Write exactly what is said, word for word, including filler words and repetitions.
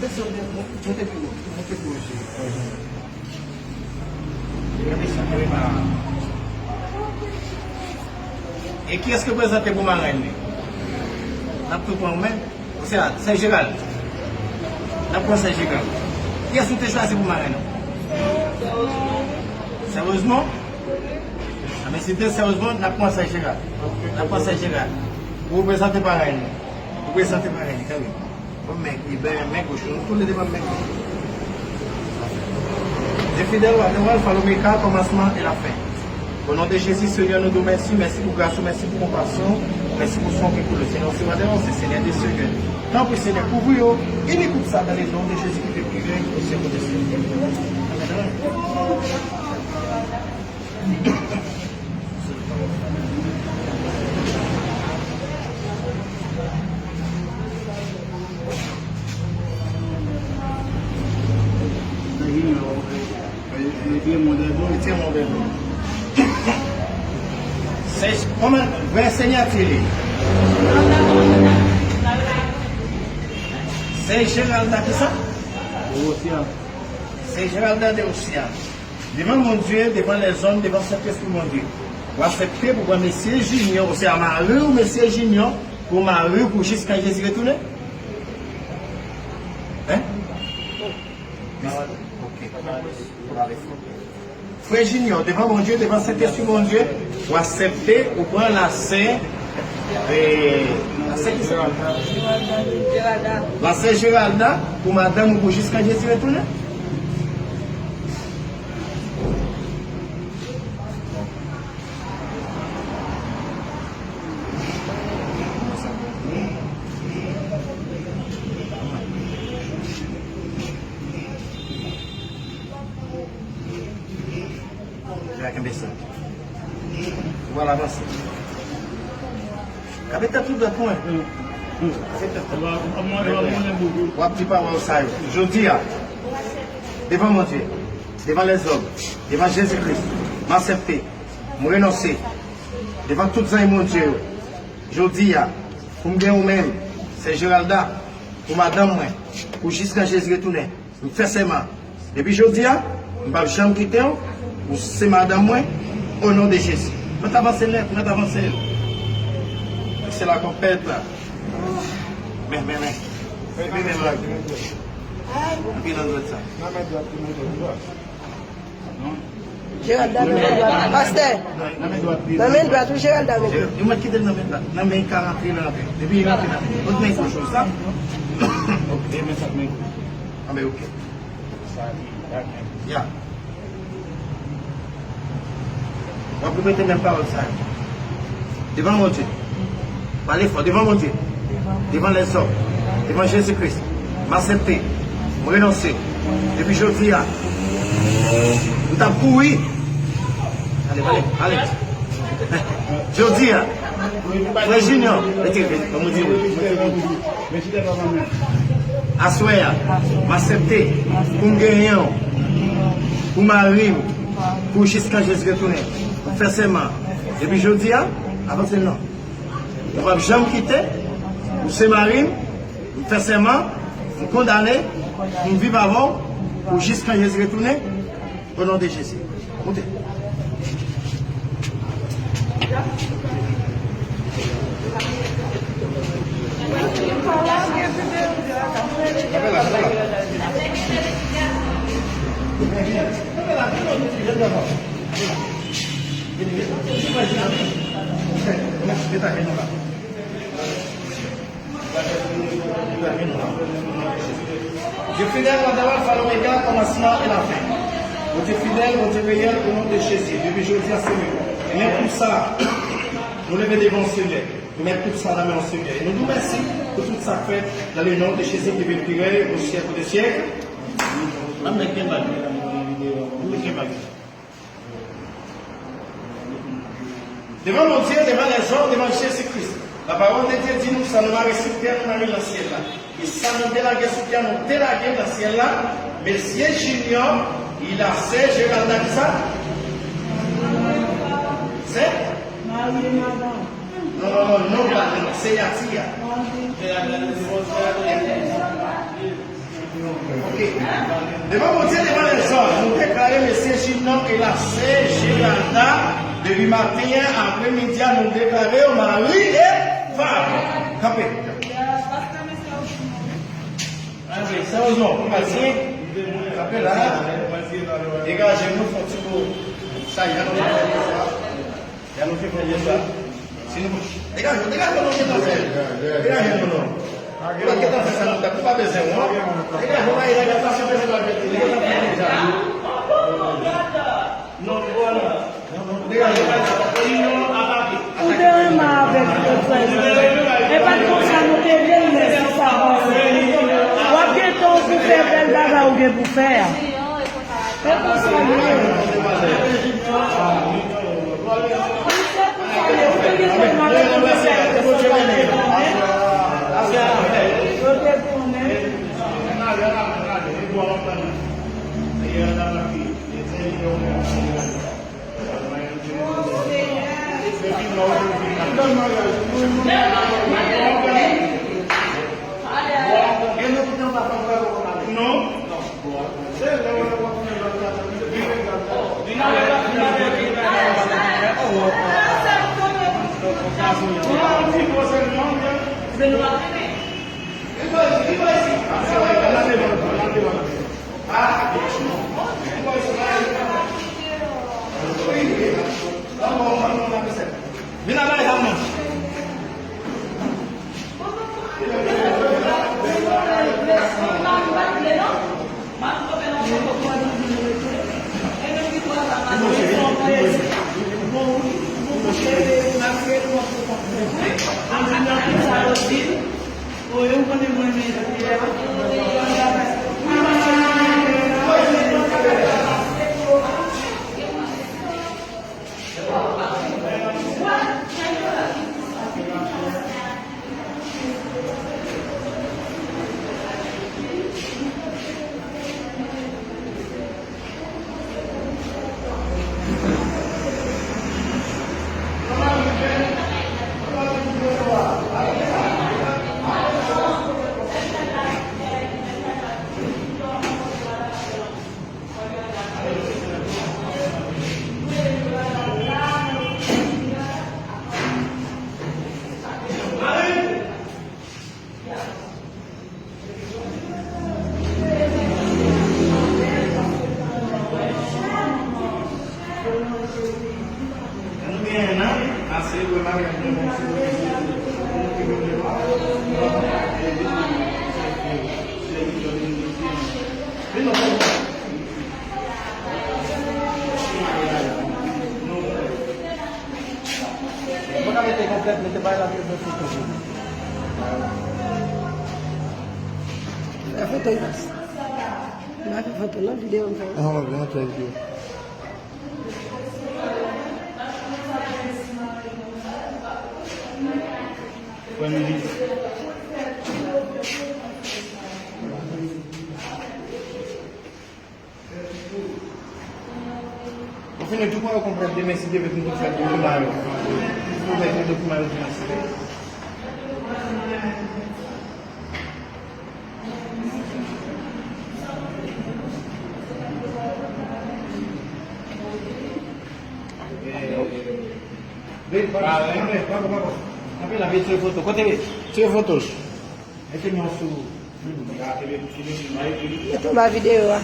Monte pi wo, monte pi wo, cheri. Gade sa, gade sa. E kiyès ki prezante pou marenn li? N ap tou pran ou menm? Ou se a, Sè Jeral. N ap pran Sè Jeral. Kiyès ou te chwazi pou marenn ou? Sè Rosemond? A, men si te Sè Rosemond, n ap pran Sè Jeral. N ap pran Sè Jeral. Ou prezante parenn li. Ou prezante parenn li, kanpe. Bon, men, li benyen men goch, nou tou le de pa men goch. Dye fidèl, ou a dewa, Alfa, Lomega, kòmansman e lafen. O non de Jezi, Senyè, nou di w mèsi, mèsi pou gras ou, mèsi pou konpasyon w, mèsi pou san w ki koule. Senyè, ou se wa dè wa, ou se Senyè de senyè. Tanpri, Senyè, kouvri yo, ini tout sa dans le nom de Jésus qui vit, qui règne au siècle des siècles. Retire men w dèyè do. Retire men w dèyè do. Sè, kòman, vrè sinyati li? Sè Geralda kisa? Rosia. Sè Geralda de Rosia. Devan Bondye, devan lèzòm, devan Sentespri Bondye, w aksepte pou pran mesye Junior, ou se a mari w, mesye Junior, pou mari w pou jiskan Jezi retounen? Hein? Ok. Frè Junior, devan Bondye, devan Sentespri Bondye, w aksepte ou pran lasè, eh, lasè ki sa? Lasè Geralda pou madanm ou pou jiskan Jezi retounen? Jè a kenbe sa. Ou al avanse. Kanpe tèt ou dwat pou mwen. Kanpe tèt ou. W ap di pawòl sa yo. Jodi a, devan Bondye, devan lèzòm, devan Jezi Kris, m aksepte, m renonse devan tout zanmi Bondye yo. Jodi a, pou m gen ou menm, Sè Geralda, pou madanm mwen, pou jiskan Jezi retounen. M fè sèman, depi jodi a, m p ap janm kite w, ou se madanm mwen, o non de Jezi. Mèt avanse nèt, mèt avanse. Se la konpèt la. Men, men, men. Epi men la. Epi nan dwèt sa. Geralda nan men dwat. Pastè. Nan men dwat, wi. Nan men dwat, wi, Geralda mete. Yo mèt kite l nan men dwat. Nan men ka rantre, l rantre. Depi li rantre nan men. Kot men goch ou sa? Ok, men sa k men goch. Anben, ok. Ya. W ap repete menm pawòl sa yo. Devan Bondye. Pale fò. Devan Bondye. Devan lèzòm. Devan Jezi Kris. M aksepte. M renonse. Depi jodi a. M t ap kouri. Ale, ale, ale. Jodi a. Frè Junior. Mete, mete, mete, mete. Aswè a, m aksepte pou m genyen w, pou mari m, pou jiskan Jezi retounen. M fè sèman, depi jodi a, avanse non. Ou p ap janm kite, ou se mari m, m fè sèman, m kondane, pou m viv avè w, pou jiskan Jezi retounen. O non de Jezi. Moute. Dye fidèl, Wadawal, Alfa, Omega, kòmansman e lafen. Bondye fidèl, Bondye reyèl, o non de Jezi, depi jodi a, Senyè, nou menm pou sa, nou leve devan w, Senyè, nou met tout sa nan men w, Senyè, e nou di w mèsi pou tout sa k fèt, dans le nom de Jésus qui vit, qui règne au siècle des siècles. Amèn. Devan Bondye, devan lèzòm, devan Jezi Kris. Lapawòl de Dye di nou, sa nou mare sou tè, nou mare l nan syèl la. E sa nou delage sou tè, nou delage l nan syèl la. Mesye Junior, il a sè Geralda kisa? Sè? Non, non, non, non, pa non, siyati a. Ok. Devan Bondye, devan lèzòm, nou deklare mesye Gilles nan e la sè Geralda, depi maten an, apremidi a, nou deklare yo mari e fanm. Kanpe. Antre, serye, pase. Kanpe la. Degaje nou, fè yon ti bo. Sa y a, nou. Degaje w, degaje w, nou gentan fè. Degaje nou non. Nou pa gentan fè sa, nou pa bezwen w. Degaje w, nou gentan fè deja. Non, non, degaje w. Ou te renmen avèk yo, frè. E pa t konsa nou te vle l, men se sa, w ap gen tan pou fè bèl bagay ou gen pou fè a. E konsa l ye. Ou te konnen. Non. Vin la bay zam nan. Mwen ka mete konplèt, mete bay la pou mwen foto pou. Fè foto, Inas. Mwen fè foto, non, videyo m fè. Ah, mwen fè videyo. Premye minis. Ou fini tou pran yo konplèt demen, si Dye vle, pou nou fè dokiman yo. Pou fè dokiman yo demen, si Dye vle. Anpil la, vin tire foto. Kote? Tire foto. Mete men sou. Mete anba videyo a.